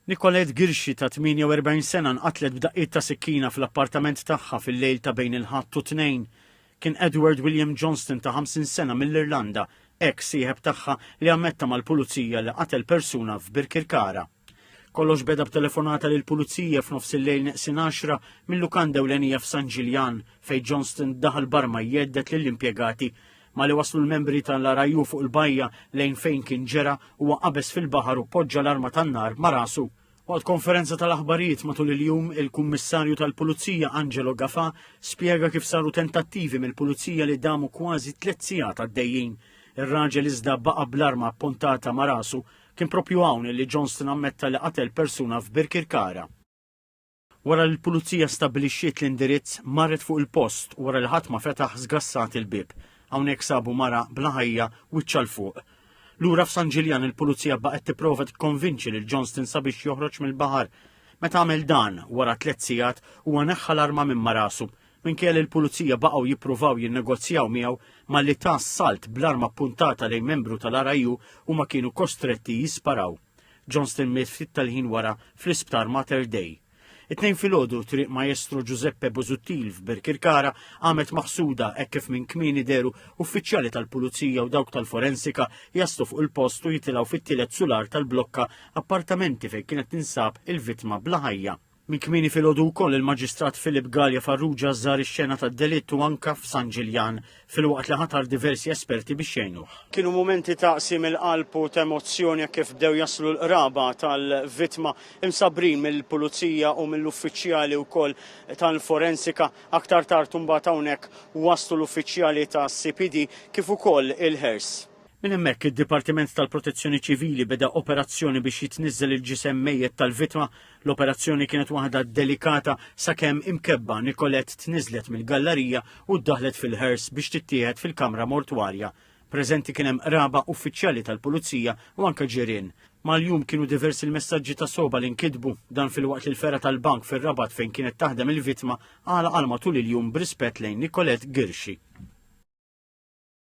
Nicolette Ghirxi ta' 48 sena nqatlet b'daqqiet ta' sikkina fl-appartament tagħha fil-lejl ta' bejn il-Ħadd u t-Tnejn. Kien Edward William Johnston ta' 50 sena mill-Irlanda, eks sieħeb tagħha li ammetta mal-pulizija li qatel persuna f'Birkirkara. Kollox beda b'telefonata lil pulizija f'nofs il-lejl neqsin 10 mill-lukanda ewlenija f'San Ġiljan fejn Johnston daħal barma jgħeddet lill-impjegati. Malli waslu l-membri tal-RIU fuq il-bajja lejn fejn kien ġera huwa qabeż fil-baħar u poġġa l-arma tan-nar ma' rasu. Waqt konferenza tal-aħbarijiet matul il-jum, il-Kummissarju tal-Pulizija Angelo Gafà spjega kif saru tentattivi mill-Pulizija li damu kważi tliet sigħat għaddejjin. Ir-raġel iżda baqa' bl-arma appuntata ma' rasu. Kien propju hawn li Johnston ammetta li qatel persuna f'Birkirkara. Wara li l-Pulizija stabbilixxiet l-indirizz, marret fuq il-post u wara li ħadd ma fetaħ żgassat il-bieb. Hawnhekk sabu mara bla ħajja wiċċha 'l fuq. Lura f'San Ġiljan il-Pulizija baqgħet tipprova tikkonvinċi lil Johnston sabiex joħroġ mill-baħar. Meta għamel dan, wara tliet sigħat, huwa neħħa l-arma minn ma' rasu. Minkejja li l-Pulizija baqgħu jippruvaw jinnegozjaw miegħu, malli ta salt bl-arma ppuntata lejn membru tal-RIU huma kienu kostretti jisparaw. Johnston miet ftit tal-ħin wara fl-Isptar Mater Dei. It-Tnejn filgħodu triq Maestro Giuseppe Busuttil f'Birkirkara qamet maħsuda hekk kif minn kmieni dehru uffiċjali tal-Pulizija u dawk tal-forensika jaslu fuq il-post u jitilgħu fit-tielet sular tal-blokka appartamenti fejn kienet tinsab il-vittma bla ħajja. Minn kmieni filgħodu wkoll il-Maġistrat Philip Galea Farrugia żar ix-xena tad-delitt u anka f'San Ġiljan, filwaqt li ħatar diversi esperti biex jgħinuh. Kienu mumenti ta' qsim il-qalb u ta' emozzjoni hekk kif bdew jaslu l-qraba tal-vittma imsabbrin mill-Pulizija u mill-uffiċjali wkoll tal-forensika. Aktar tard imbagħad hawnhekk waslu l-uffiċjali tas-CPD kif ukoll il-HERS. Minn hemmhekk id-Dipartiment tal-Protezzjoni Ċivili beda operazzjoni biex jitniżżel il-ġisem mejjet tal-vittma. L-operazzjoni kienet waħda delikata sakemm imkebba Nicolette tniżlet mill-gallarija u ddaħlet fil-hearse biex tittieħed fil-kamra mortwarja. Preżenti kien hemm qraba, uffiċjali tal-pulizija u anke ġirien. Mal-jum kienu diversi l-messaġġi ta' sogħba li nkitbu, dan filwaqt li l-fergħa tal-bank fir-Rabat fejn kienet taħdem il-vittma għalaq għal matul il-jum b'rispett lejn Nicolette Ghirxi.